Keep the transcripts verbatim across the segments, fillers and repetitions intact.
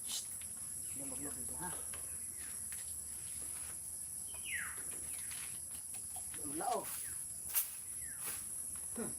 Shh! Lumog-log na, ha? Lumog-log. Hmm.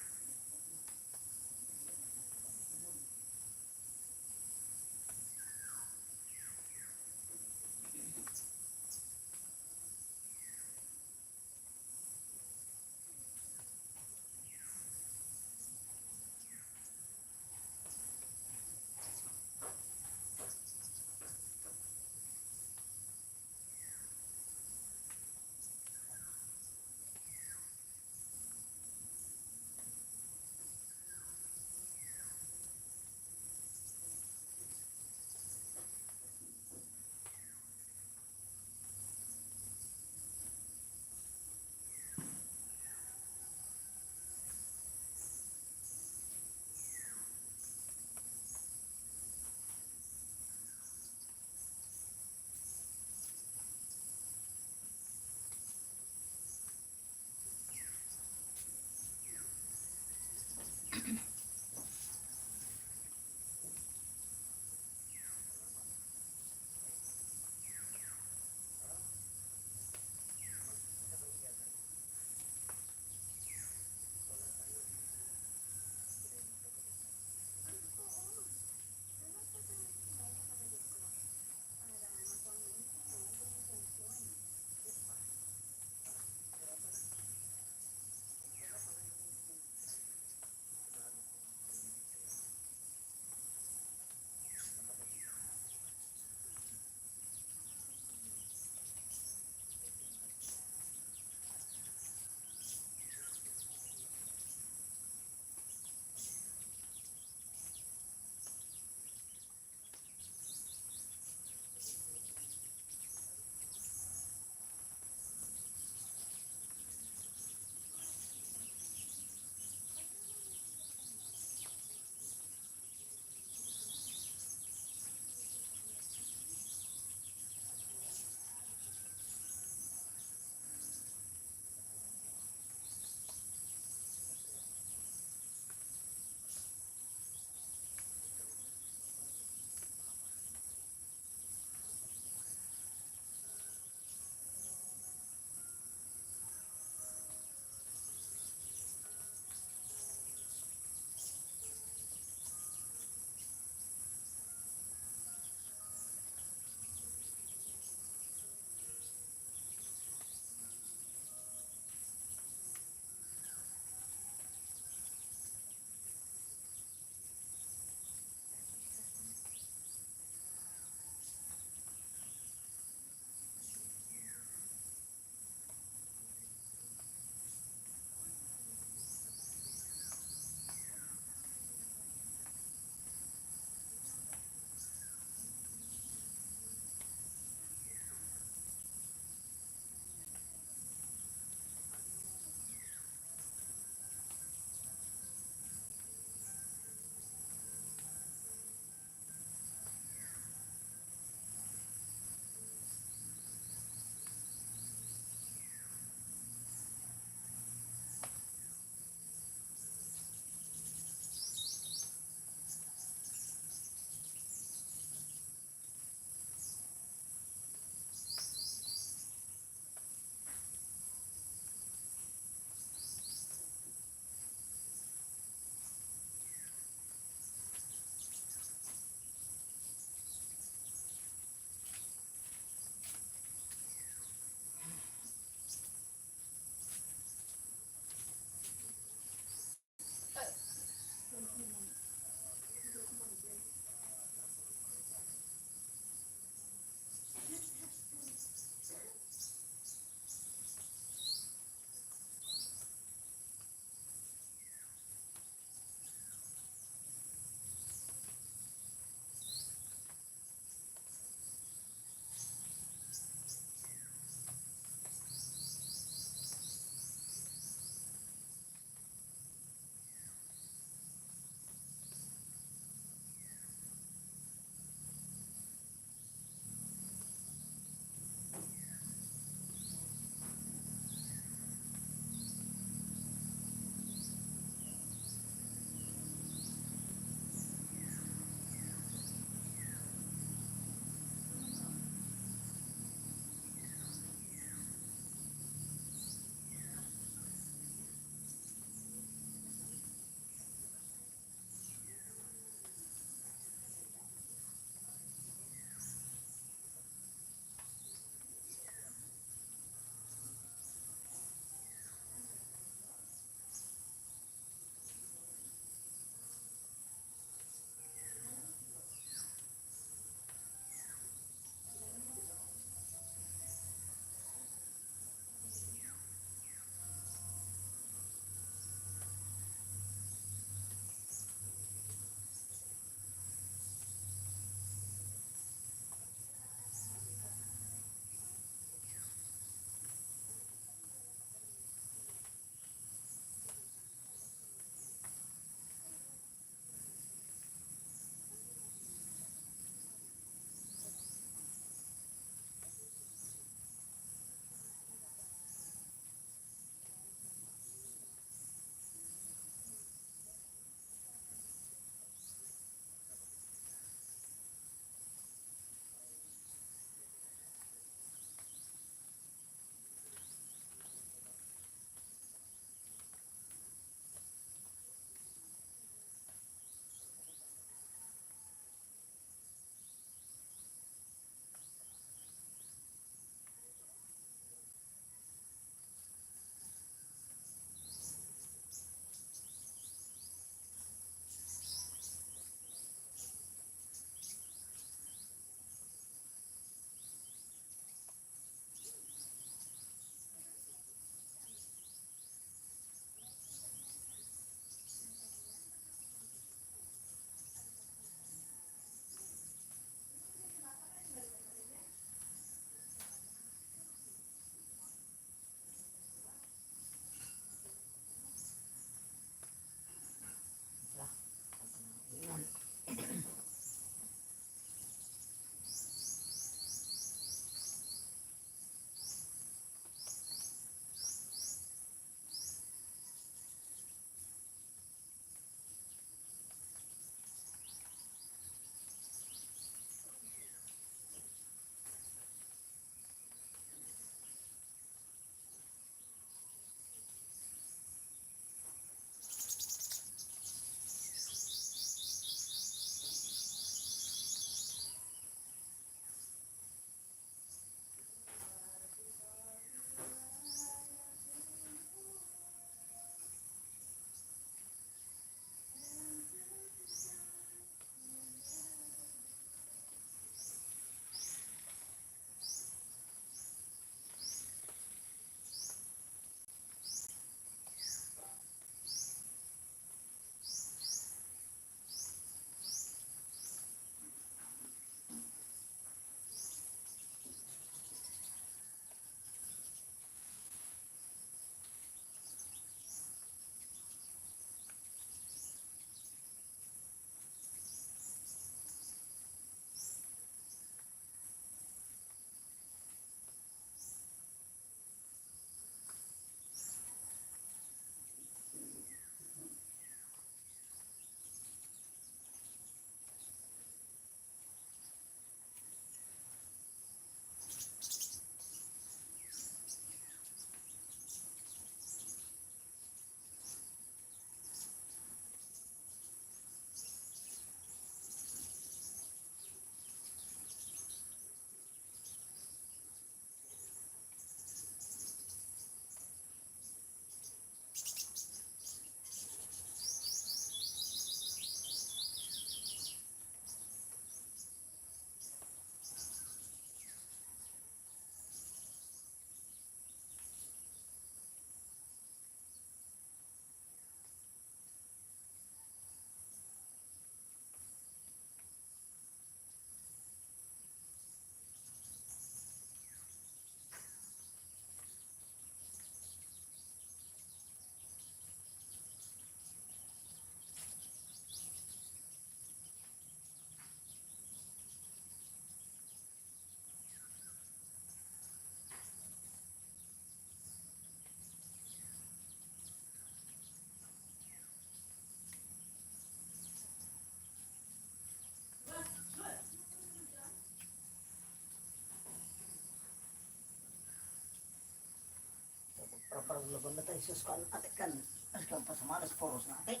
Laban na tayo, sus, kan ate kan. As kan pasamanas poros na ate.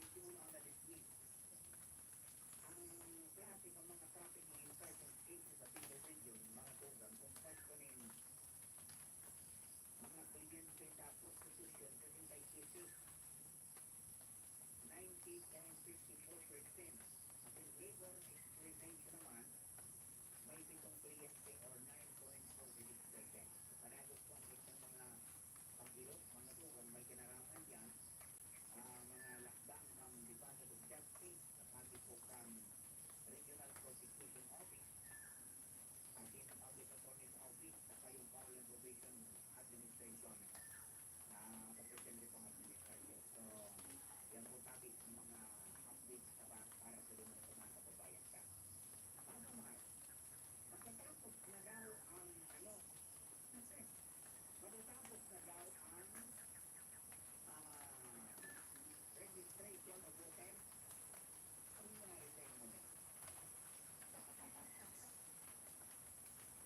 Simula na dismiss ang klase ng mga trafficking in persons cases sa Bicol Region, mga tugang, kung pagkunin mga kliyente sa prostitution, sesenta y siyete, ninety point fifty four percent. At yung labor exploitation naman, may pitong kliyente or nine point forty six percent. Padagos po ang isang mga pagilot, mga tugang, may kinaraman dyan, ah, mga lakbang ng Department of Justice, sa pati po kan Regional Prosecution Office, pati ng Audit Attorney's Office, saka yung Foul and Probation Administration, ah, sa presente pong administrasyon. So, yan po tabi ang mga updates sa pa-, para sa mga, sa mga kababayan ka. Ano, Mark? Matatapos na daw ang, ano, matatapos na daw ang, ah, registration of voters. Ano nangyari sa inyo na?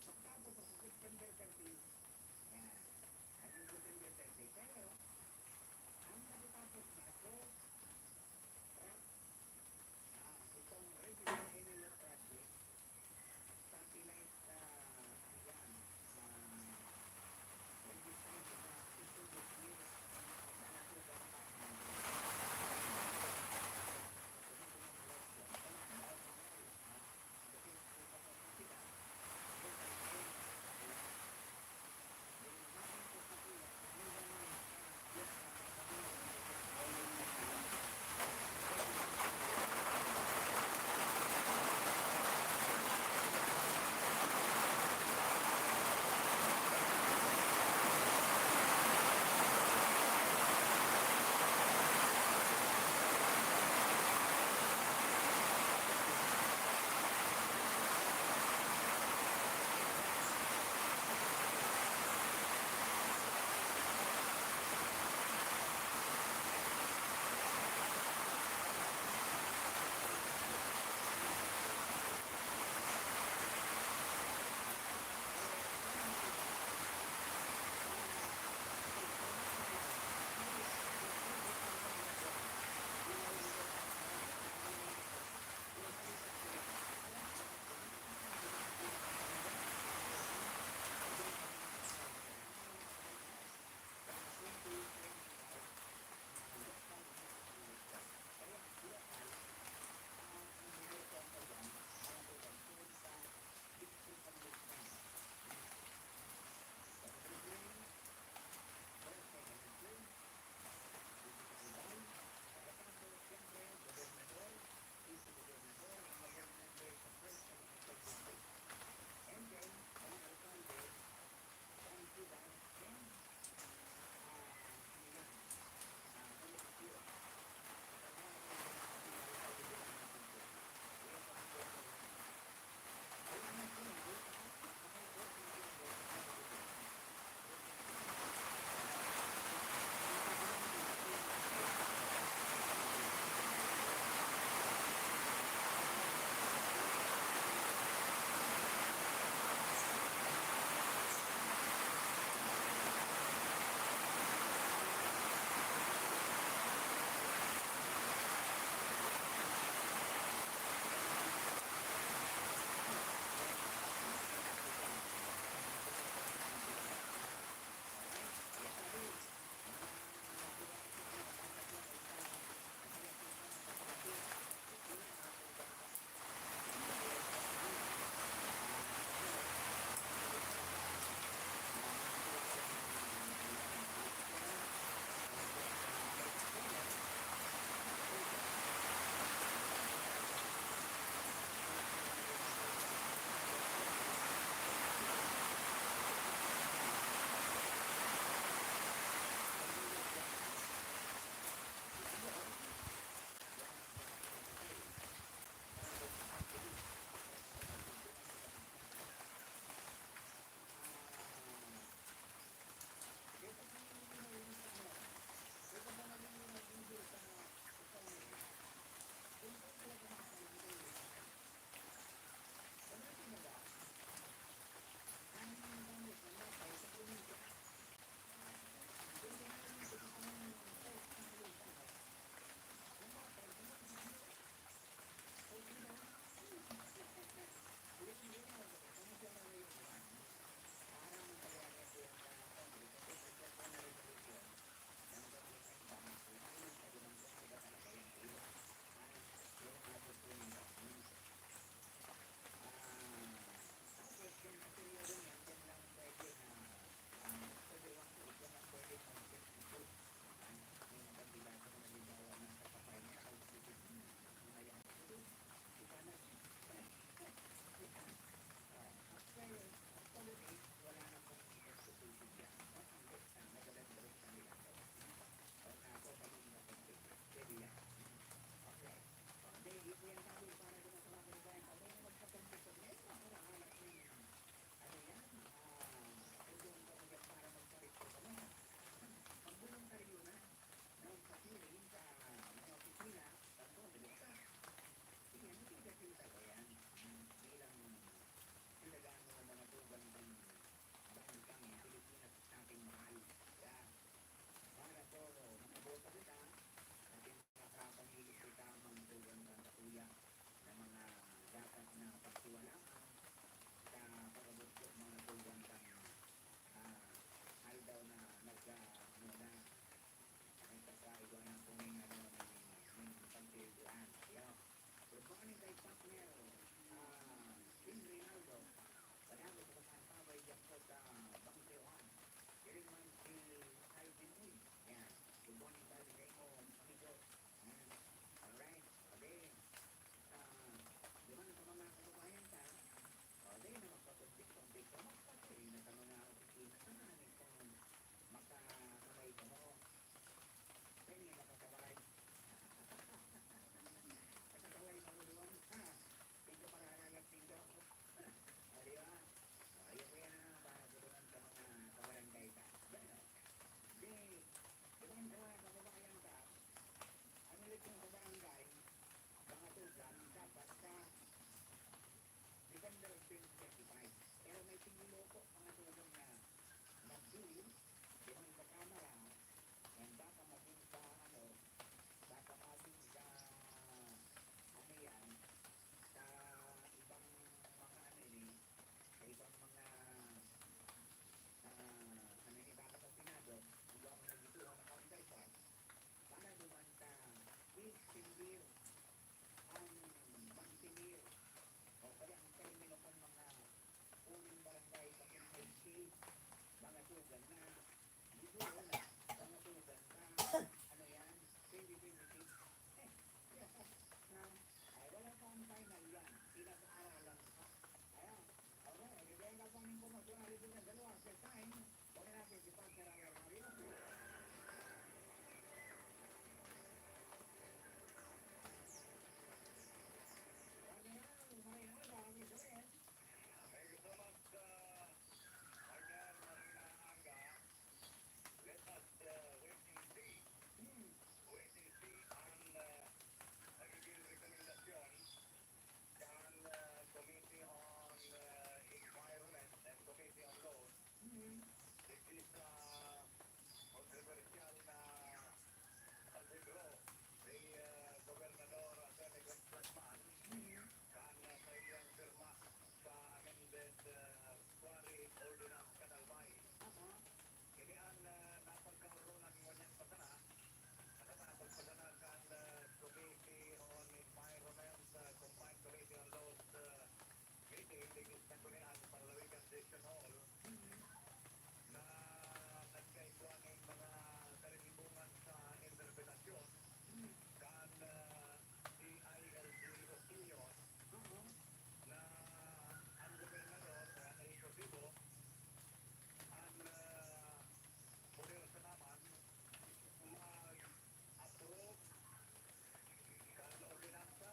Pagkatapos sa September thirteen, ayan, ang voter Time. Huwag na natin si Partner Alan Mario. Partner Alan, may haba ang Israel. Thank you so much, uh, Partner Marina Aga. Let us, uh, wait and see. Hmm. Wait and see ang, uh, nagiging rekomendasyon kan, uh, Committee on, uh, Environment and Committee on Laws. Hmm. Digdi sa kontrobersyal na pag-withdraw ni, uh, Gobernador Attorney Glenn Flatman kan, uh, sa iyang pirma sa amended, uh, Quarry Ordinance kan Albay. Aha. Ini an, ah, napagkaoronan ngunyan pa sana. Nakatapos pa sana kan, ah, Committee on Environment, ah, Combined Committee on Laws, ah, meeting digdi sa Sangguniang Panlalawigan Session Hall na nagkaigwa nin mga kalibongan sa interpretasyon kan, ah, D I L G opinion na an gobernador, ah, ejekutibo, an, ah, poder sana man mag-approve kan ordinansa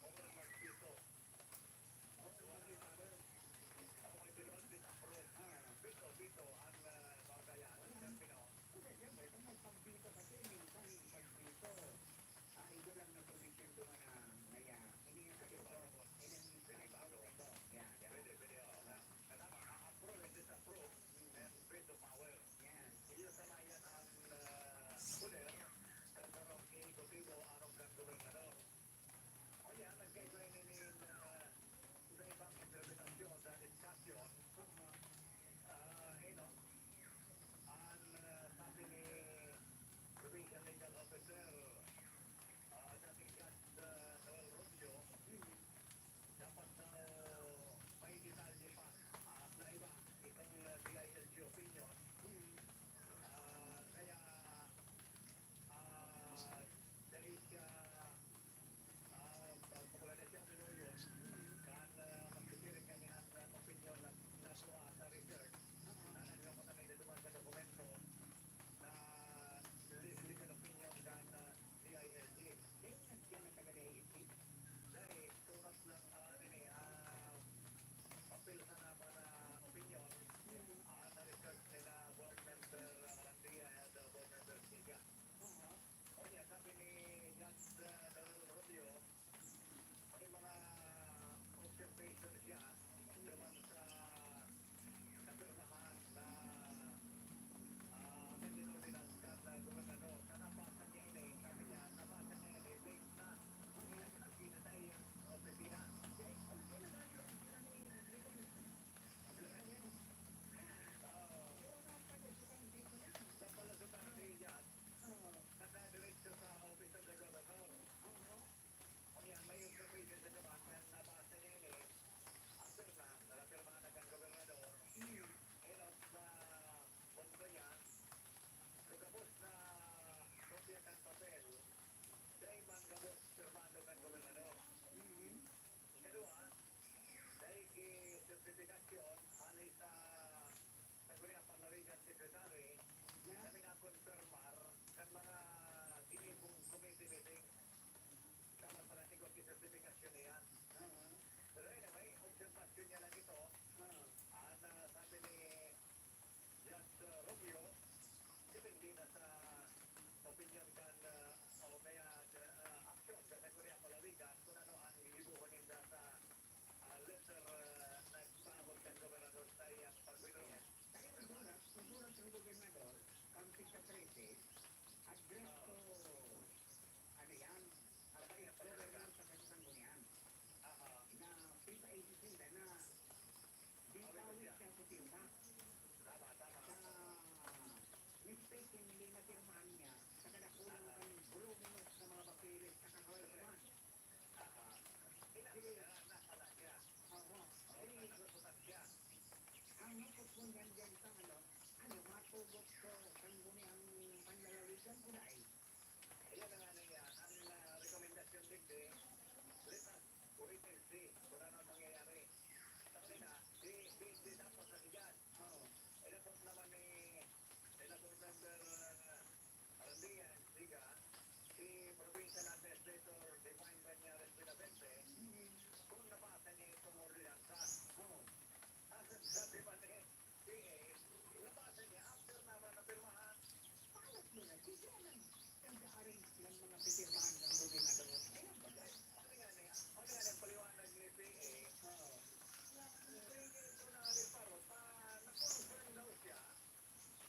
o mag-veto. Ako, I do not disapprove. Veto, veto ang, ah, mga kaya. Ang termino. Kasi siyempre, kung magpag-veto kasi, minsan yung pag-veto, ah, iba lang na probinsya duman na, na ya. Hindi nga kasi ito, ilang Pwede ba? Ito. Yeah, yeah. Pwede, pwede, oo. Na, na tama, a-approve and disapprove, and veto power. Yan. Iyo sana yan ang, ah, poder kan sarong ehekutibo arog kan gobernador. O yan, nagkaiba ini nin, ah, iba-ibang interpretasyon sa diskusyon. Ah, you know, ang, ah, sabi ni Provincial Legal Officer, ah, dating Judge, ah, Noel Rubio, dapat daw may detalye pa, ah, na iba itong, ah, D I L G opinion. Ah, kaya, ah, dahil siya, ah, pag-, pagwala na siya minuyon, kan, ah, magtitiring kami ng, ah, opinion na nasua sa research, na nagkakot kami na duman sa dokumento na li-, legal opinion kan, ah, D I L G. Dahil nagsiya na taga D I L G? Dahil surat ng, ah, ano ni, ah, papel sana para opinion, ah, na-research nila Board Member, ah, Arandia and, ah, Board Member Siga. Aha. O niya, sabi ni Judge, ah, Daniel Rubio, may mga observation siya duman sa napirmahan na, ah, amended ordinance kan, ah, gobernador. Na nabasa niya ini, sabi niya, nabasa niya ini, late na. Ang pinatay ang opisina. Ang pinatay ang opisina ni Nicolas. Oo. Sa palusutan ni Judge, nakadiretso sa office of the governor. Ayan, may information sa gawas na nabasa niya ini. After na, nakapirmahan na kan gobernador. Hmm. Enot na punto niya, kagabos na kopya kan papel, dai man gabos pirmado kan gobernador. Hmm. Ikadua, dai ki sertifikasyon hali sa Sangguniang Panlalawigan Secretary, na kami nakonfirmar kan mga ginibong committee meeting. Tama pala, igwa ki sertifikasyon niya. Aha. Pero anyway, obserbasyon niya lang ito. Ah. An, ah, sabi ni Judge, ah, Rubio, depende na sa opinyon kan, ah, o kaya, ah, aksyon kan Sangguniang Panlalawigan kung ano ang gigibohon ninda sa, ah, letter, ah, na ipaabot kan gobernador sa iyang pag-withdraw. Yes. Kaya siguro, siguro sa gobernador, kan pika trese, address to, ano yan, ah, governor sa Sanggunian. Aha. Na pika eighty-three na, na di tawid siya sa timba. Tama, tama. Sa mistakenly na pirmahan niya, sa kadakula ng voluminous na mga papeles, sa kahawa naman. Aha. Sige. Aha. Sige. Ang hapot mo niyan dyan sa ano, ano, matugot sa Sangguniang Panlalawigan o dai? Ayan ang ano niya, ang, ah, rekomendasyon digdi, let us wait and see kung ano ang mangyayari. Sabi na, di, di, di dapat na siya. Oo. Ayan Yan ang, yan ang arrange ng mga pipirmahan ng gobernador. Ayan, bagay. Ano nga ni, ano nga ni ang paliwanag ni P A? Oo. Ang P A ito na reparo, pa, na-confirm daw siya.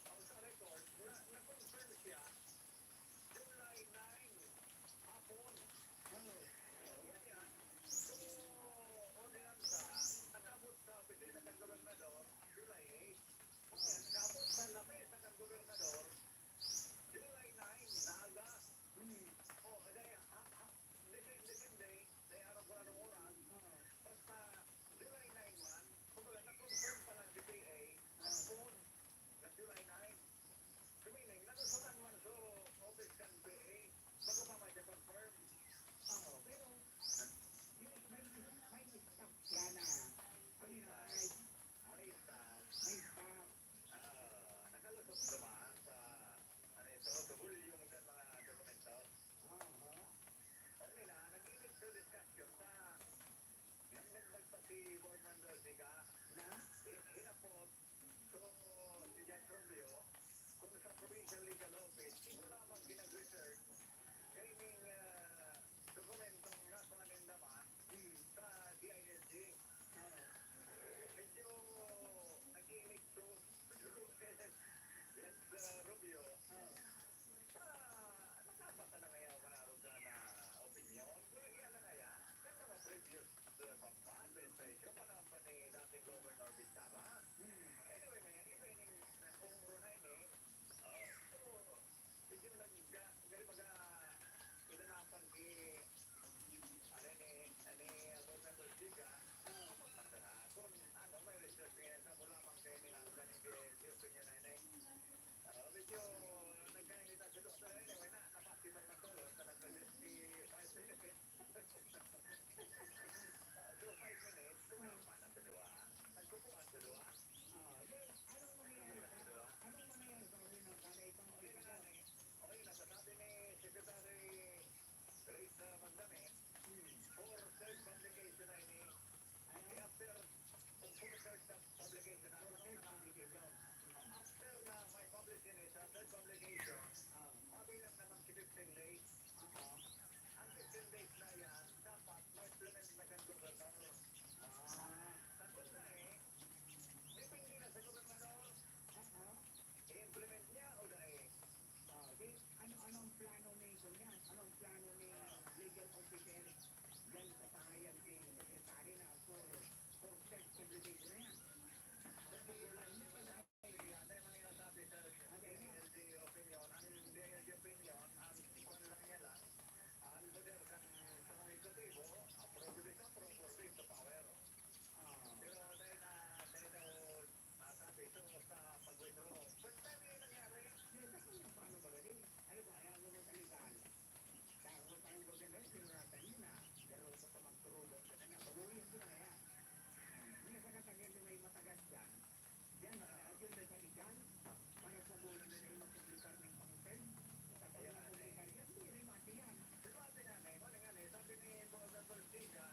Ang sa record, na, na-confirm siya, July nine, hapon. Oo. Yan, yan. So, ordinansa, nakabot sa opisina ng gobernador, July eight. Yan, nakabot sa lamesa ng gobernador, July nine, na aga. Hmm. Oh, kaya, ha, ha, depende, depende, kaya araw ko anong oras. Oo. Basta, July nine man, kumbaga, na-confirm pa lang si P A, hapon, na July nine. So, meaning, nalusutan man sa office kan P A, bago pa man siya confirm. Oo, pero, may, may, may staff siya na, ano na, may, may staff. May staff. Ah, nakalusot naman sa, ano ito, sa volume ng mga dokumento. Aha. Okay na, nag-initial discussion sa, nag-, nag-, nagpa si Board Member Siga na? Hi-, hinapot. So, si Judge Rubio, kung sa Provincial Legal Office, ito lamang ginag-research, kaining, ah, dokumentong nasa ninda man, hmm, sa D I L G. Ah. Medyo nag-iinit to. Yes, ah, Rubio. Ah. Ah, nakabasa na kaya ako na arog na opinyon? Kaya kaya na kaya? Kan mga previous, uh, pampan, administration, panahon pa ni dating Governor Vizcarra. Hmm. Anyway, may iba ining, uh, kung muro na ini, uh, so, medyo nag-, gari baga, inanapan ni, ano ni, ano ni, Governor Vizcarra, uh, kung ano, may research niya, sa mula pang kaya nila, ang galing di, di opinyon na ini. Ah, medyo nagkainit ang dalawa. Pero anyway, na, napasipan na to, no? Talaga si Vice President. Ah, so, five minutes, tumama na sa dalawa. Nagkukuha sa dalawa. Ah, then, anong mangyayari sa, anong mangyayari sa kanila? Sana itong Okay na, eh. Okay na, sasabi ni Secretary Rita Magdamit, for third publication na ini, after, for third publication, after na may publish ini sa third publication, mabilang naman si fifteen days. Ang fifteen days na yan, dapat ma-implement na kan gobernador. Tapos na eh, depende na sa gobernador. I-implement niya o dai? Ah, di, ano, ano ang plano ni, kunyan? Ano ang plano ni legal officer diyan sa pangayan ni Secretary na for, for self-publication na yan? Kasi wala niya pa na. Ano yung sabi sa D I L G opinion? Ang D I L G opinion, ang kwan lang niya lang, ang order kan sa mga eksekuutibo, approve, disapprove, for veto power. Ah. Pero dahil na, dahil daw Ah, sabi ito sa pag-withdraw. First time yun nangyari. Hindi, sa kanya, paano ba rin? Ano ba, kaya ano mo sa legal? Kaya kung saan ko din, ay, sinuratan yun na. Pero sa pamagturugan ka na niya, pagulihin ko na kaya. Hindi, sa katagyan na may matagas dyan. Yan, ah, yun na sa legal. Para sa bulan na yung magpublikar ng pang-send. Sa pagpublikar yan, hindi rin mati yan. Pero ate nga, may, ano nga, eh, sabi ni Boss Antonio Siga,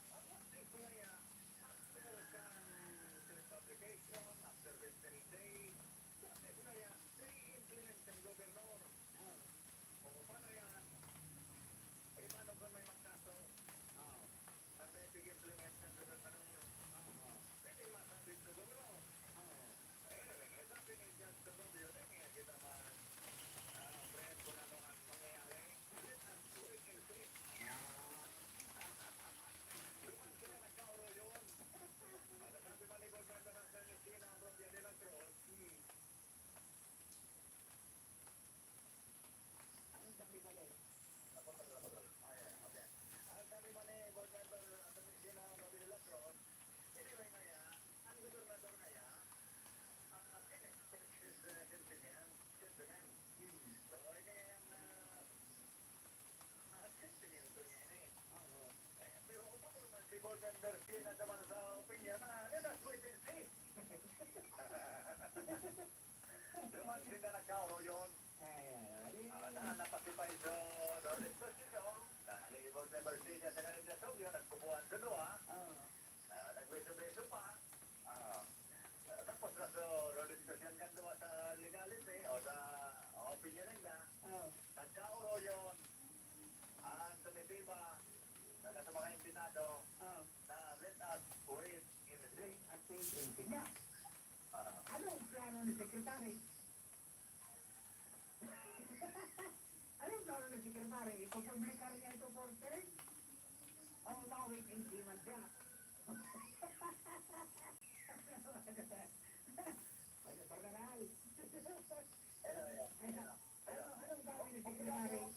Ang active ko na yan, after kan self-publication, after fifteen days, active ko na yan, i-implement ng gobernador. O, paano yan? E, paano kung may magkaso? Ang may pig-implement ng gobernador. Pwede masabi sa gobernador. Eh, sabi ni Judge Rubio, "Dai nga kita ma-, ah, friend kung ano ang mangyayari. Let us wait and see." Duman sila nagkaoroyon. Pagkasabi man ni Gobernador Ernestina Rubia de la Cruz, ang sabi pa rin, Ay, okay. Ang sabi pa ni Board Member Attorney Gina Mabel Lacron, anyway na yan, ang gobernador na yan, ang, ang in-express his, uh, sentiment, sentiment. Hmm. So, ini ang, uh, ang sentiment niya, eh. Oo. Eh, pero kung ako naman si Board Member Gina naman sa opinion na, let us wait and see. Duman sila nagkaoroyon. Ay, ay, ay. Ah, na, napasipay sa, sa diskusyon. Na, ni Board Member Gina sa kanila sa Rubio, nagkukuhaan sa duha. Oo. Ah, nagbeso-beso pa. Ah, tapos na sa diskusyon kan duha sa legality o sa opinion nila. Tingin niya. Ano ang plano ni Secretary? Ano ang plano ni Secretary? Ipapublikar niya ito for sale? O mawit-in man siya? Ano, Cardenal? Ano, ano, anong gawin ni Secretary?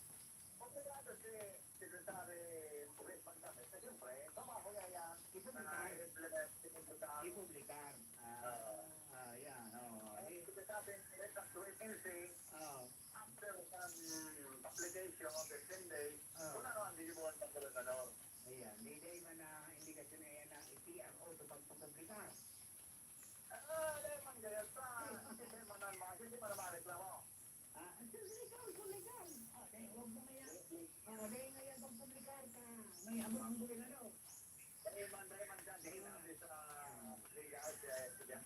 Komplikado si Secretary Chris Magdamit. Kasi siyempre, trabaho niya yan. Ipublikar. Na i-implement, ipublikar. Ipublikar. Ah, Oo. ah, yan. Oo. Ang Eh, sinasabi, eh, sa twenty twenty, oo. After ng publication of the ten days, Oo. kung ano ang gigibuan ng gobernador. Ayan. Di, di man na indikasyon na yan na i-P R O sa pagpapublikar. Ah, di man gaya sa, hindi man ang mga, hindi man ang mga reklamo. Ah, legal, so legal. Ah, dahil huwag mo ngayon. Ah, dahil ngayon pagpublikar ka, may amo ang gobernador. Dahil man, dahil man dyan, dahil man sa legal, eh, sige.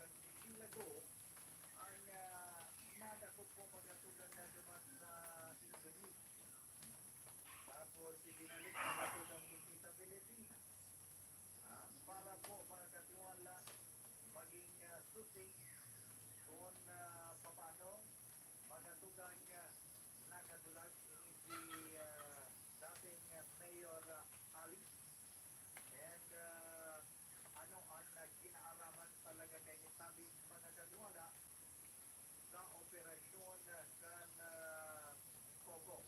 Nagsilago ang, ah, nadakop kong pagkatugan na duman sa Indonesia. Tapos, ibinalik na ito ng City sa Pilipinas. Ah, para po, mga katiwala, maging, ah, susi kung, ah, papaano mga tugang, ah, nakadulag ini si, ah, dating, ah, Mayor, ah, Ali. And, ah, ano ang, ah, kinaaraman talaga kay ni Tabi, mga katiwala, sa operasyon kan, ah, Pogo.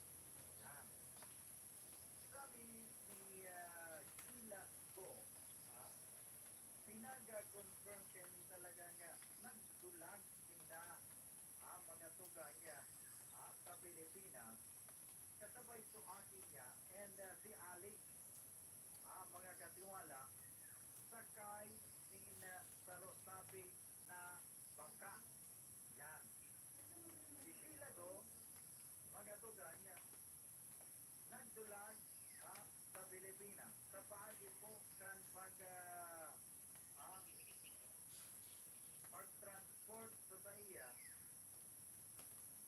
Yan. Sabi ni, ah, Sheila Go, ah, pinag-confirm kami talaga nga nagdulag sinda, ah, mga tugang, ah, sa Pilipinas, kasabay sa akin niya and, ah, si Alex, ah, mga katiwala, sakay nin, ah, saro sabi na bangka. Yan. Si Sheila Go, mga tugang, nagdulag, ah, sa Pilipinas. Sa paagi po kan pag, ah, ah, pag-transport sa saiya,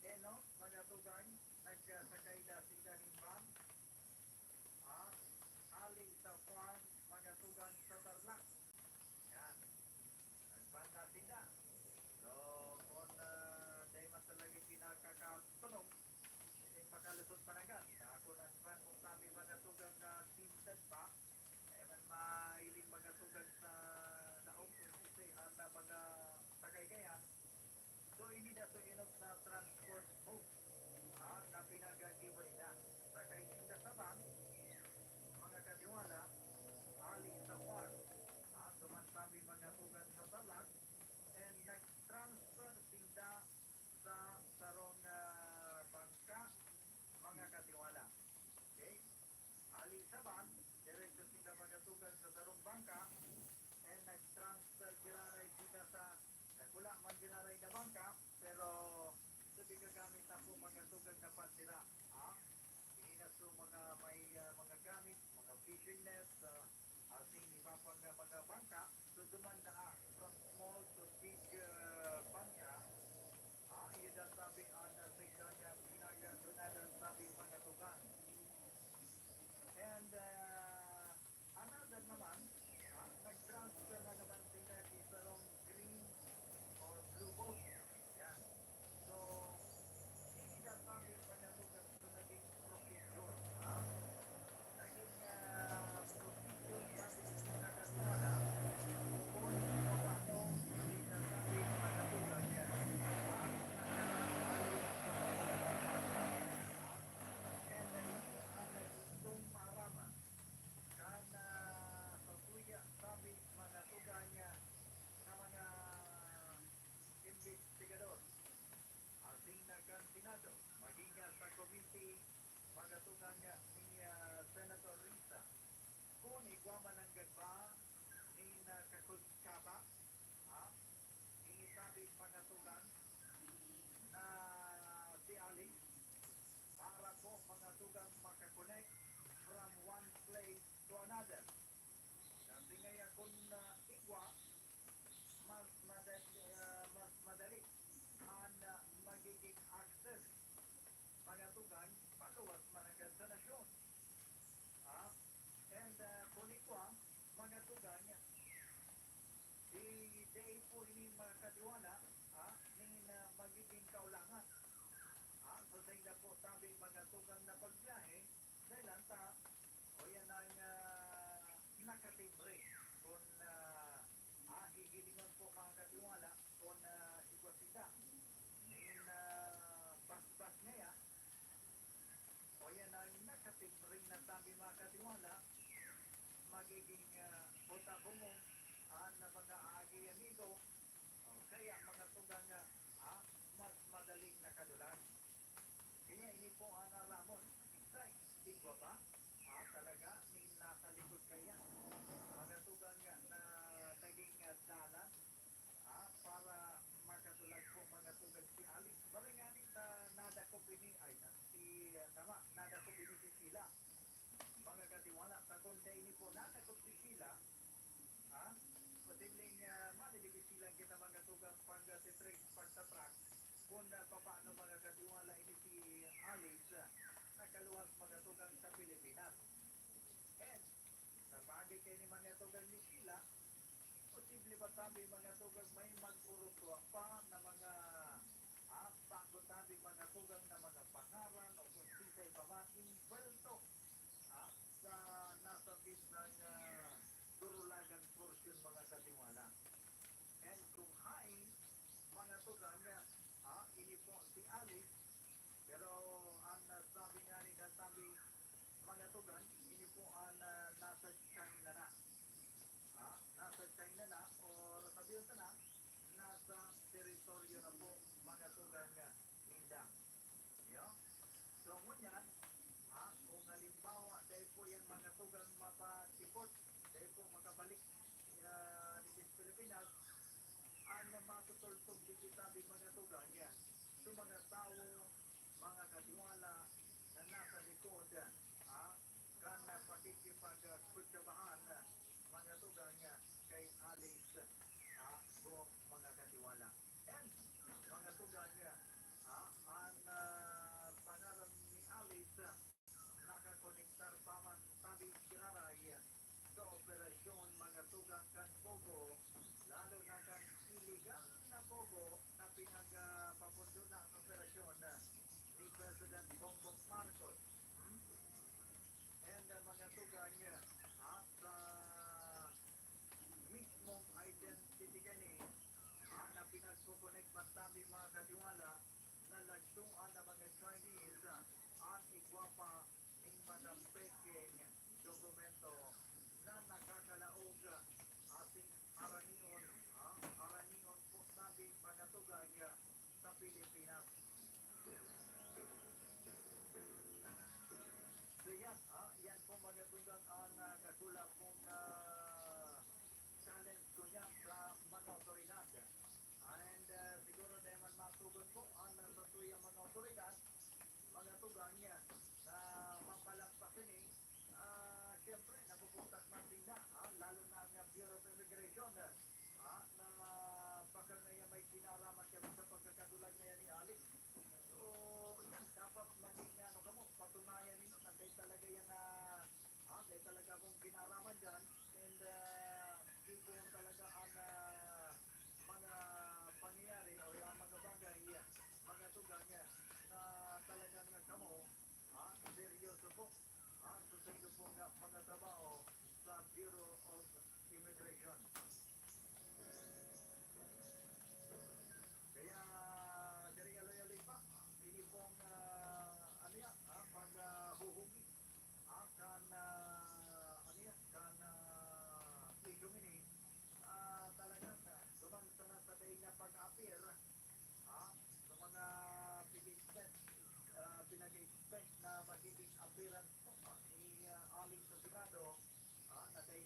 Eno, mga tugang, nagsasakay na sinda nin van, ah, hali sa farm, mga tugang, sa Tarlac. Yan. Nagpanda sinda. So, kung, ah, dai man talaga pinakakatunog, eh, pakalusot pa na gan. Ako na sa kung sabi mga tugang na tinted pa, eh, man mahiling mga tugang sa laog kung sisay ang mga tagay kaya. So, ini na so inot na transport boat, ah, na pinagagiway na. Sakay sinda sa van, mga katiwala, hali sa farm, ah, duman sabi mga tugang sa Tarlac, and nag-transfer sinda sa sarong, ah, bangka, mga katiwala. Okay? Hali sa van, diretso sinda magatugan sa sarong bangka, and nag-transfer giraray sinda sa, nagkula man giraray na bangka, pero sabi ka gamit na po magatugan na patira. Ha? Ini na so mga may, ah, mga gamit, mga fishing nets, ah, asin iba pang, ah, mga bangka. So, duman na, ah, from small to big, ah, bangka. Ah, iyo na sabi, ah, na sa ika niya, pinagdunada sabi mga tugang. And, ah, another naman, ah, nag-transfer na naman sila sa sarong green or blue boat. Yan. So, ini na sabi mga tugang, so naging procedure, ah, naging, ah, procedure sabi ng mga kasuwala, kung paano sinasabi mga tugang yan. Ah, and, ah, ang naging maaraman. Kan, ah, sa suya, sabi, mga tugang niya na mga imbestigador, asin na kan Senado, maging, ah, sa komite, mga tugang niya ni, ah, Senator Risa. Kun Wa mananggad ba nin, ah, Kakul Chavez, ha? Nin tabing mga tugang na si Alex para po mga tugang makakonect from one place to another. Kasi ngaya kun, ah, igwa, mas madali, ah, mas madali an, ah, magiging access mga tugang paluwas mananggad sa nasyon. Ha? And, ah, kun igwa, mga tugang, di, dai po ini makatiwala, ha, nin, ah, magiging kaulangan. Ha? So, sainda po tabi mga tugang na pagbiyahe, dahil ang ta, o yan ang, ah, nakatimbre. Kun, ah, ah, hihilingon po mga katiwala, kun, ah, igwa sinda nin, ah, basbas ngaya, o yan ang nakatimbre na tabi mga katiwala, magiging, ah, buta-bungo an mga agi amigo, o kaya mga tugang nga, ah, mas madaling nakadulag. Kaya ini po an aramon. Say, igwa ba? Ah, talaga, may nasa likod kaya. Mga tugang nga na naging, ah, dalan, ah, para makadulag po mga tugang si Alex. Bali nga ni ta nadakop ini, ay, na, si, ah, tama, nadakop ini si Sheila. Mga katiwala, ta kun dai ini po nadakop si Sheila, ha? Posibleng, ah, madidibisilan kita mga tugang pag, ah, si Trix pagtatrak. Kun, ah, papaano mga katiwala ini si Alex, ah, nakaluwas mga tugang sa Pilipinas. And, sa bagay kaini mga tugang ni Sheila, posible ba tabi mga tugang may mag-urutwa pa na mga, ah, bago tabi mga tugang na mga pangaran o kung sinsay pa man, inkwelto, ah, sa nasa bitnang, ah, durulagan porsyon mga katiwala. And kung hain, mga tugang, ah, ini po si Alex, pero ang, ah, sabi nga ni Kasabi, mga tugang, ini po ang, ah, nasa China na. Ah, nasa China na, o sabihin ta na, nasa teritoryo na po, mga tugang, ah, ninda. Yo? So, ngunyan, ha, kung halimbawa, dahil po yan mga tugang mapatipot, dahil po makabalik, ah, dito sa Pilipinas, ang matutultog dito tabi mga tugang yan. So, mga tawo, mga katiwala na nasa likod, ha, kan pakikipagkutsabahan, mga tugang, kay Alex, ha, Go, mga katiwala. And, mga tugang, ha, ang, ah, pangaran ni Alex, nakakonektar pa man tabi giraray sa operasyon mga tugang kan Pogo, lalo na kan iligal na Pogo na pinagpapundo na an operasyon ni President Bongbong Marcos. Hmm? And, ah, mga tugang, ah, sa mismong identity kani, ah, na pinagkukonek man tabi mga katiwala, na lagtuan na mga Chinese, ah, an igwa pa ning mga peking dokumento na nakakalaog, ah, asin aranion, ah, aranion po tabi mga tugang, ah, sa Pilipinas. So yan, ah, yan po mga tugang ang, ah, dakula pong, ah, challenge ko niyan sa mga otoridad. And, ah, siguro dai man matugon po ang, ah, satuyang mga otoridad, mga tugang niya na mapalampas ini, ah, siyempre, napupuntak man sinda, ah, lalo na ang Bureau of Immigration, ah, na baka ngayon may kinalaman kami sa pagkakadulag ngayon ni Alex. So, yan, dapat maging, ano kamo, patunayan ninyo na dai talaga yan na, ah, dai talaga akong kinalaman dyan. And, ah, di po talaga ang, ah, mga pangyayari o yung mga bagay, mga tugang, ah, na talagang kamo, ah, seryoso po, ah, sa saindo pong, ah, mga trabaho sa Bureau of Immigration. Kaya, diri aloy-aloy pa, ini pong, ah, ano yan, ah, pag, ah, huhugi, ah, kan, ah, ano yan, kan, ah, isyong ini, ah, talagang, ah, duman sana sa dai na pag-appear, ah, sa mga pinag-expect, ah, pinag-expect na magiging appearance po, ah, ni, ah, Alex sa Senado, ah, na dai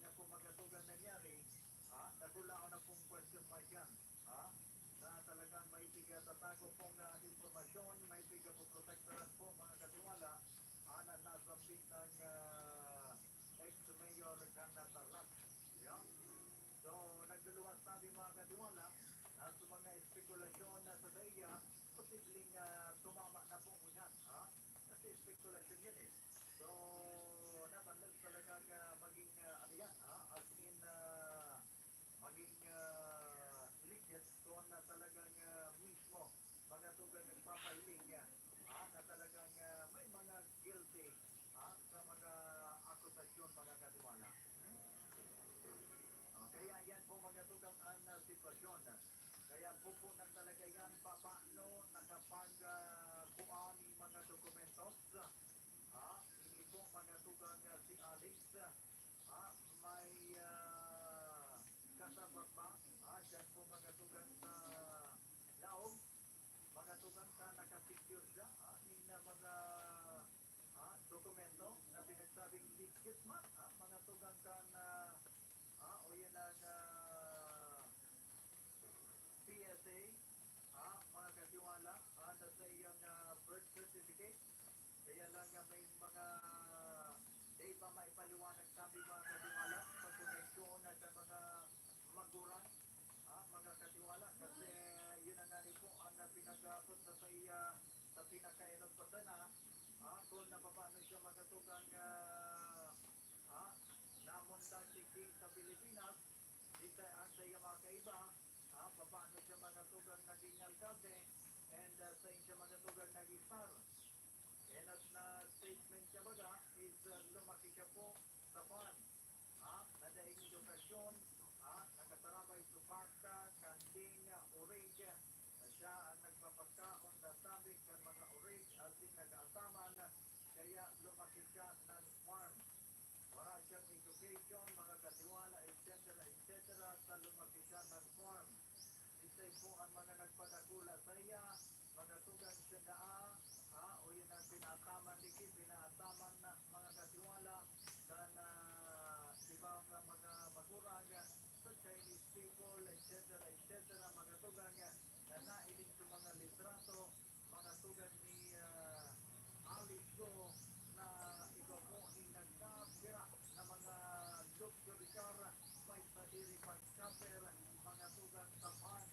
Ang nangyari, ha, nagkulaon na pong question mark yan, ha, na talagang may pigtatago pong, ah, impormasyon, may pigpoprotektahan po, mga katiwala, ha, na nasambit ng, ah, ex-mayor kan Tarlac. Yan. So, nagluluwas tabi, mga katiwala, na sa mga espekulasyon na sa daiya, posibleng, ah, tumama na po ngunyan, ha? Kasi espekulasyon yan eh. So, natanggal talagang, ah, maging, ah, ano yan, ha? As in, ah, maging, ah, legit kung na talagang, ah, mismo mga tugang nagpapahiling, ah, na talagang, ah, may mga guilty, ah, sa mga akusasyon, mga katiwala. Hmm? Ah, kaya yan po, mga tugang, ang, ah, sitwasyon. Kaya po po nang talaga yan, papaano nakapag, ah, kuha ni mga dokumentos? Ah, ini po, mga tugang, ah, si Alex, ah, may, ah, kasabot ba? Ah, dyan po, mga tugang, sa laog. Mga tugang, ka nakasecure siya, ah, ning na mga, ah, dokumento na pinagsabing legit man, ah, mga tugang, kan, ah, ah, o yan ang, ah, P S A, ah, mga katiwala, ah, na sa iyang, ah, birth certificate. Kaya lang nga may mga di pa maipaliwanag, sabi, mga katiwala, sa koneksyon at sa mga magurang, ah, mga katiwala. Kasi yun na nga ni po ang, ah, pinag-aabot sa, sa iya, sa pinakainot pa sana, ah, kung napapaano siya, mga tugang, ah, ah, namundag digdi sa Pilipinas, di sa, ang sa iya mga kaiba, ah, papaano siya, mga tugang, naging alkalde, and, ah, sa siya, mga tugang, naging star. Enos na statement niya baga is, ah, lumaki siya po sa farm. Ha? Na daing edukasyon, ha? Nakatarabay supaka, kanding, orig. Na siya ang nagpapagkaon na sabi kan mga orig, asin nag-aataman. Kaya lumaki siya ng farm. Wala siyang education, mga katiwala, et cetera, et cetera, sa lumaki siya ng farm. Isay po ang mga nagpadakula sa iya, mga tugang siya daa, ha, o yun ang pinaataman ni Kim, pinaataman na mga katiwala, kan, ah, ibang mga magurang, sa Chinese people, et cetera, et cetera, mga tugang, na nailing sa mga litrato, mga tugang ni, ah, Alice Go, na iba po ni nagkapira na mga luxury car, may sadiri pang chopper, mga tugang sa park.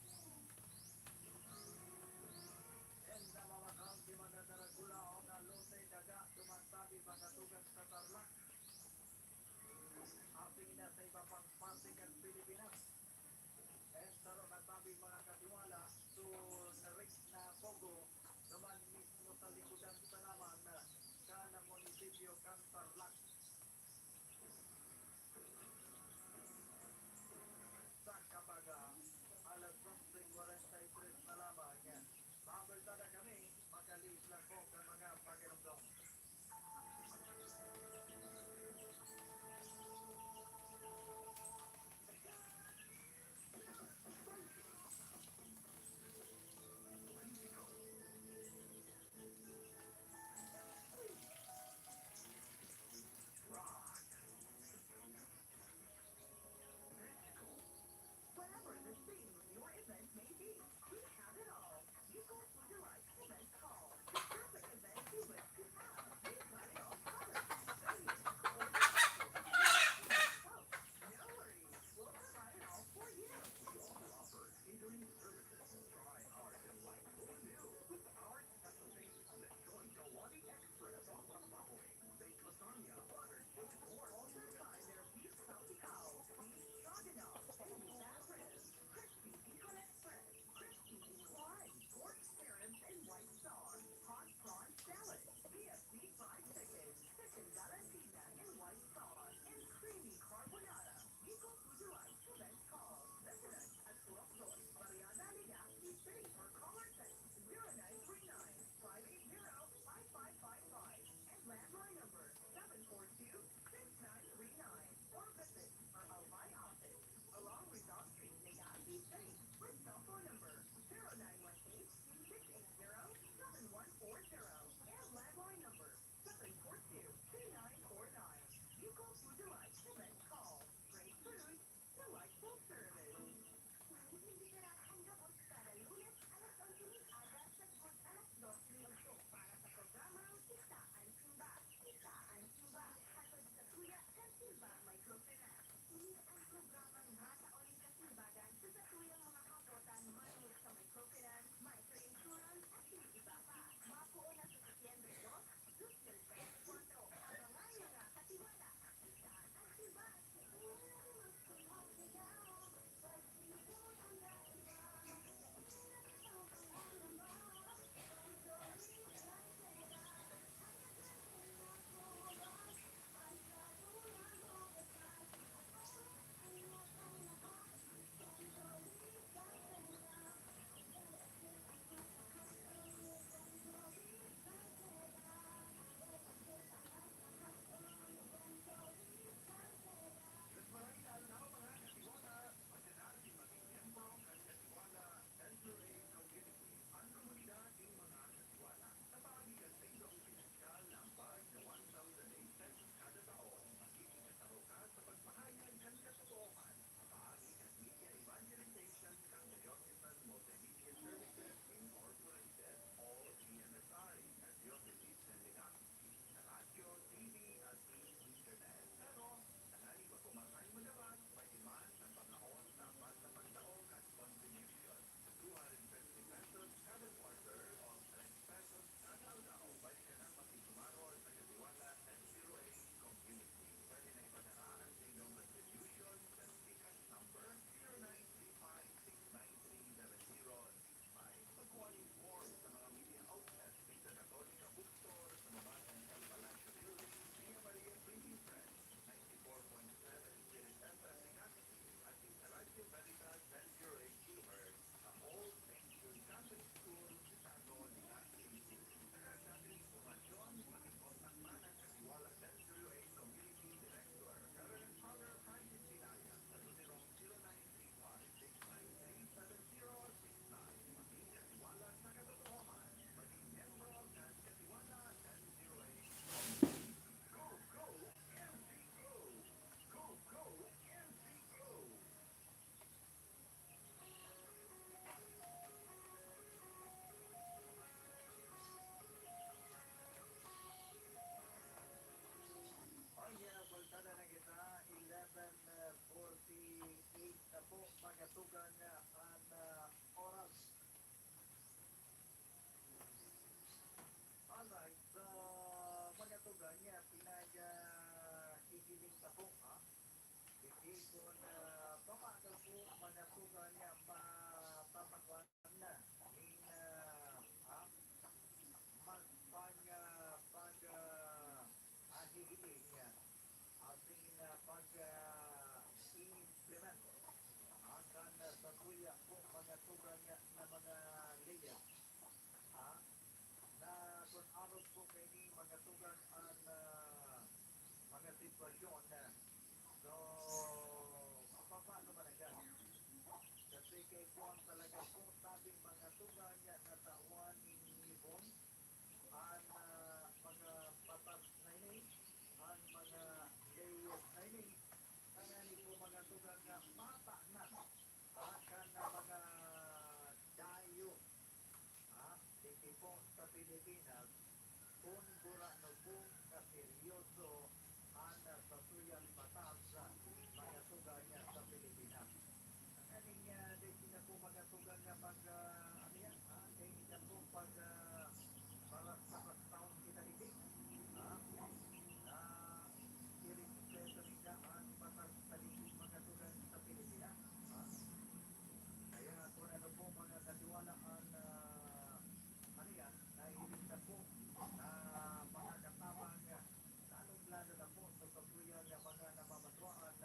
And namamakal si mga daragulaon na lote daga duman sabi mga tugang sa Tarlac. Aping na sa iba pang parte kan Pilipinas. And saro na tabi mga katiwala, so narik na pogo naman mismo sa likodan sa laman kan munisipyo kan Tarlac. Sa Kabaga, alas onse kwarenta y tres na lamang. Maabot na kami, makaliis lang po kan mga pakiramdam. Piling ka po, ha? Digdi kun, ah, papaano po mga tugang niya mapapakwan na nin, ah, ha? Magpag-, ah, pag, ah, ah, hihiling niya. Asin, ah, pag, ah, i-implement. Ah, kan, ah, sa tuya po, mga tugang niya na mga leya. Ha? Na kun arog po kaini mga tugang an, ah, mga sitwasyon, ah, so, papaano man na siya? Kasi kay kuwan talaga po, sabi mga tugang niya, natawan nin ngipon an, ah, mga batas na ini, an mga layas na ini, kaya ni po mga tugang nga mata na akan na mga dayo, ha, digdi po sa Pilipinas, kun gurano po kaseryoso an sa tuyang batas, mga tugang niya sa Pilipinas. Kaning, ah, dai sila po mga tugang nga pag, ah, ano yan, ha, dai sila po pag, ah, para sa bastahon kita digdi, ha, na irespeto ninda an batas sa digdi mga tugang sa Pilipinas, ha. Kaya kun ano po mga katiwala an, ah, ano yan, nahihiling na po na mga katabang, lalong-lalo na po sa satuya nga mga namamatroan,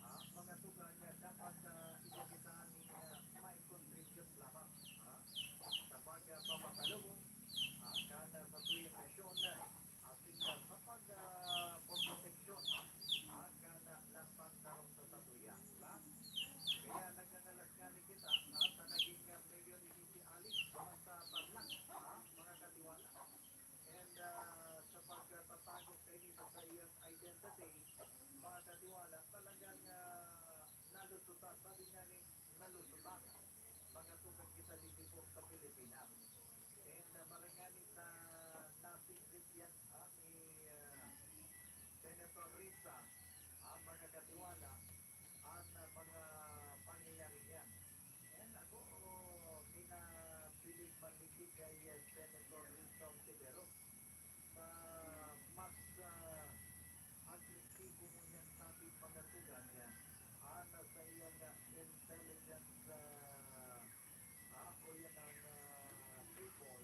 ah, mga tugang nga dapat, ah, imbitahan nin, ah, mai-contribute lamang, ah, sa pagpapasalubong, ah, kan, ah, satuyang nasyon, ah, asin, ah, sa pag, ah, pagproteksyon, ah, kan, ah, lantang tarong sa satuya, di ba? Kaya nagngangalas ngani kita, ah, sa naging, ah, mayor ini si Alice, duman sa Tarlac, ah, mga katiwala. And, ah, sa pagtatago kaini sa saiyang identity, mga katiwala, talagang, ah, nalusutan. Sabi nga ni, nalusutan. Mga tugang kita digdi po sa Pilipinas. And, ah, maray ngani na nasigrit yan, ah, ni, ah, Senator Risa, ah, mga katiwala, an, ah, mga pangyayari niyan. And ako, kinabilib man digdi kay, ah, Senator Risa Ontiveros sa mas, ah, agresibo ngunyan sabi mga tugang niya, an, ah, sa iyang, ah, intelligence, ah, ah, o yan ang, ah, people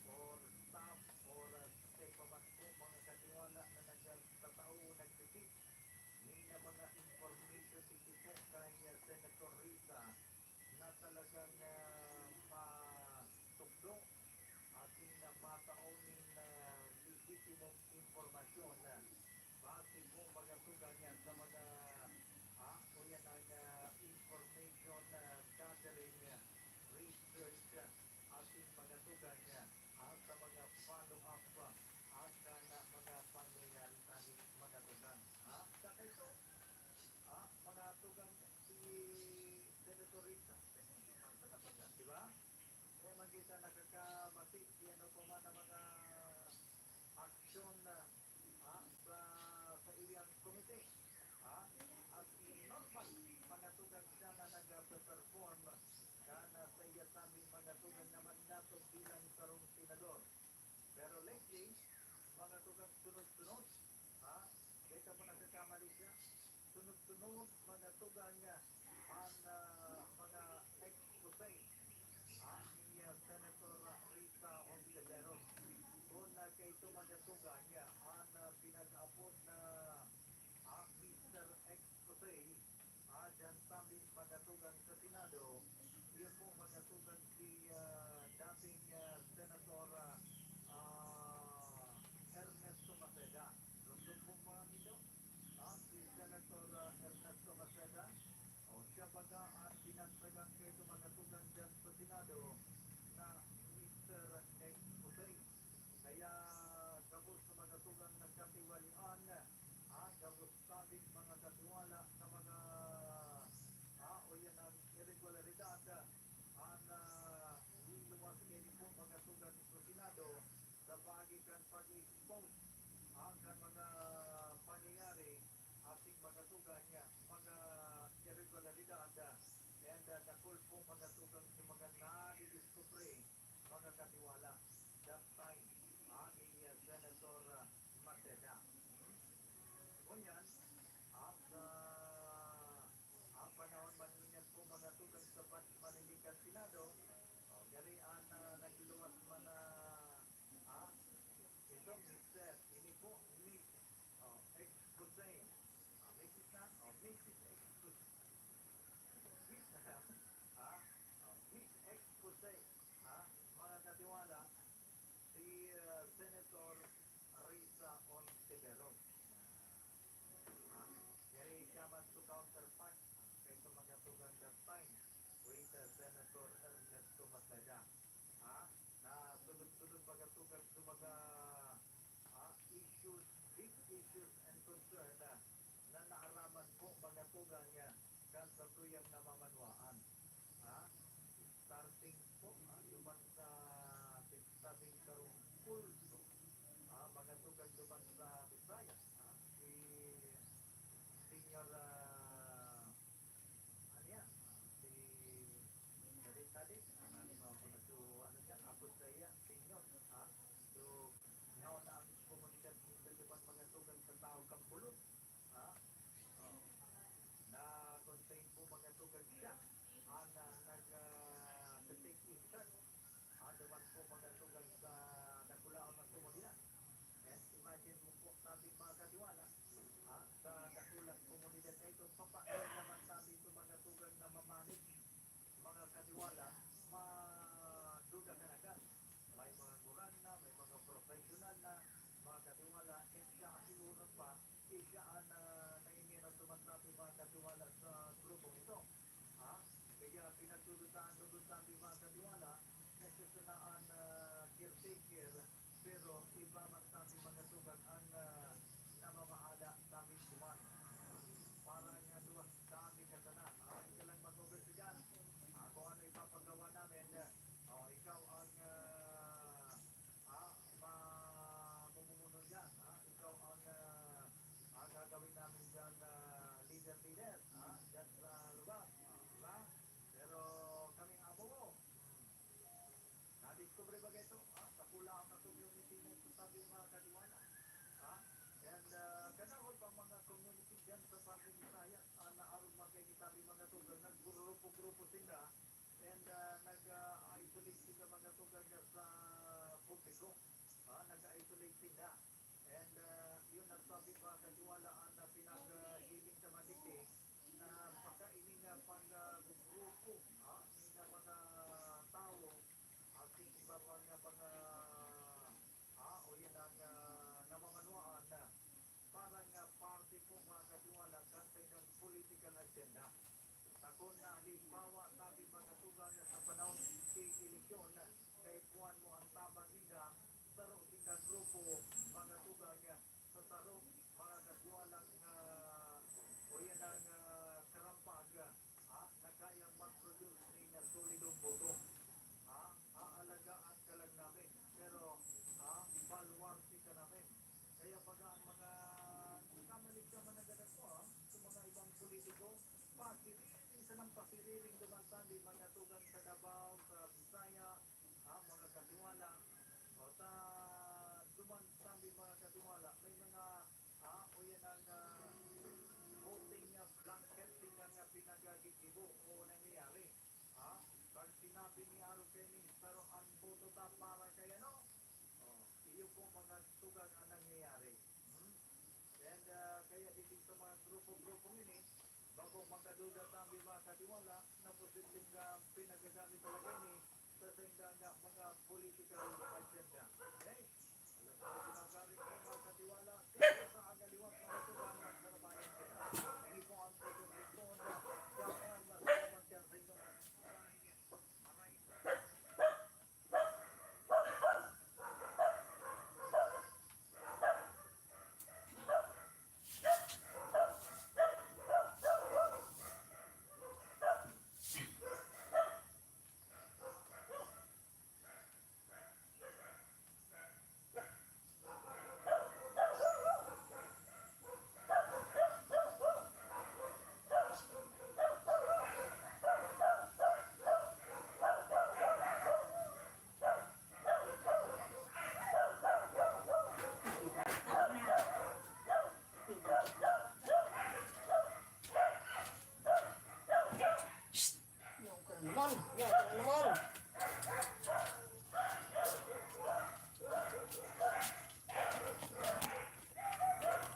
or staff or, ah, sa iba man po mga katiwala na nagtatao o nagtitip nin mga information digdi po kay, ah, Senator Risa na talagang, ah, matukdo asin, ah, matao nin, ah, lehitimong impormasyon, ah, base po mga tugang niya sa mga, ah, o yan ang, ah, information, ah, gathering, ah, research, ah, asin mga tugang niya, ah, sa mga follow-up, ah, at, ah, na mga pangyayari tani mga tugang. Ah, sa kaito, ah, mga tugang si Senator Risa, di ba? Kaya man kita nakakamati, ano pa man ang mga aksyon na, ah, sa, sa iyang komite, ah, at normal, mga tugang siya na nag-perform kan, ah, sa iya sabing mga tugang na mandatog bilang sarong senador. Pero lately, mga tugang sunod-sunod, ha? Dai kamo nagkakamali siya. Sunod-sunod, mga tugang, ah, an, ah, mga expose, ha, ni, ah, Senator Risa Ontiveros. Kun, ah, kaito mga tugang, ah, an, ah, pinag-apod na, ah, Mister Expose, ah, diyan sa aming mga tugang sa Senado, iyo po mga tugang si, ah, dating, ah, Senator, ah, ah, Ernesto Maceda. Rundon po mga nito, ah, si Senator, ah, Ernesto Maceda. O, siya baga ang binansagan kaito mga tugang diyan sa Senado na Mister Expose. Kaya gabos sa mga tugang nagkatiwalian, ah, gabos sabing mga katiwala na mga, ah, o yan ang irregularidad, ah, na linuwas kaini po mga tugang sa Senado sa paagi kan pag-expose, ah, kan mga pangyayari asin mga tugang niya, mga irregularidad, ah, and, ah, dakul po mga tugang sa mga nadidiskubre, mga katiwala, that time, ah, ni, ah, Senator, ah, Maceda. Hmm? O, Senator Risa Ontiveros. Ah, diri siya man sa counterpart, ah, kay sa mga tugang that time, with, uh, Senator Ernesto Maceda. Ah, na sunod-sunod mga tugang sa mga, ah, issues, big issues and concern, ah, na naaraman po mga tugang, ah, kan satuyang namamanwaan. Ha? Starting po, ha, duman sa tabing karong pulso, ha, mga tugang duman sa Bisaya, ha, si Senyor, ah, ano yan? Si Dalit-dalit, ano, ano, ano, so, ano siya, abot sa iya, Senyor, ha? So, ngaon na ang komunidad ng duman mga tugang sa tao Kampulon, ha? Oh. Na kung sa po mga tugang siya, ang, ah, nag, ah, take in charge. Ah, duman po mga tugang sa dakulaon na komunidad. And imagine mo po, sabi mga katiwala, ah, sa dakulang komunidad na ito, papaano naman sabi ito mga tugang na mamanage? Mga katiwala, maduda ka na ka. May mga ngurang na, may mga professional na, mga katiwala, and siya siguro pa, eh, siya ang, ah, nangingina duman sabi mga katiwala sa grupong ito. Ha? Kaya pinagdududahan-dududahan sabi mga katiwala, na siya sana ang, ah, caretaker, pero iba man sabi mga tugang ang, ah, namamahala sabi duman. Parang, ah, duwa Dami ka sana. Ah, ika lang mag-oversee dyan. Ah, kung ano ipapagawa namin, eh, oh, ikaw ang, ah, ah, mamumuno dyan. Ah, ikaw ang, ah, ang gagawin namin dyan, ah, leader-leader. Ah, dyan sa lugar. Ah, di ba? Pero kaming amo mo. Hmm. Nadiskubre baga ito, ha? Sa pula ang community na ito, sabi mga kadiwala. Ha? And, ah, kadahol pa mga community dyan sa Parting Bisaya, ah, na aron makainitabi mga tugang, naggrupo-grupo sila. And, ah, nag, ah, isolate sila mga tugang sa publiko. Ha? Nag-isolate sila. And, ah, yun ang sabi pa, katiwalaan na pinaghiling sa Maniki na baka ini nga pag, ah, grupo, ah, ini nga mga tawo, at yung iba pa nga mga, ah, o yan ang, ah, namamanuan na parang, ah, parte po, mga katiwala, kan saindang political agenda. Takon na halimbawa, sabi mga tugang, sa panahon ng eleksyon, kay kuwan mo ang tabang ninda, saro sindang grupo, mga tugang, sa saro, mga katiwala nga, o yan ang, ah, karampag, ha, na kayang mag-produce ning solidong boto. Ha, aalagaan ka lang namin, pero, ha, baluarte ka namin. Kaya baga ang mga nagkamali ka man ang ganap mo, ha, sa mga ibang politiko, pasiriring, sanang pasiriring duman sabi, mga tugang sa Davao, sa Bisaya, ha, mga katiwala. O, sa duman sabi, mga katiwala, may mga, ha, o yan ang, ah, voting, ah, blanket, tingnan nga pinagagigibo o nangyayari. Ha? Pag sinabi ni Aro Kenny, "Pero ang boto ta para kay ano?" Oh, iyo po mga tugang ang nangyayari. Hmm? And, ah, kaya dito sa mga grupo-grupo ini, bako makaduda ta ang mga katiwala na posibleng, ah, pinagagamit talaga ini sa saindang, ah, mga political agenda. Okay? Alas na ginagaling ko, mga katiwala, sa aga liwat, mga tugang, mga kababayan kita. Ini po ang Putong Luzon, dapat masalamat yan sa inyo. Maraming, maraming Yan ka na naman. Yan ka na naman.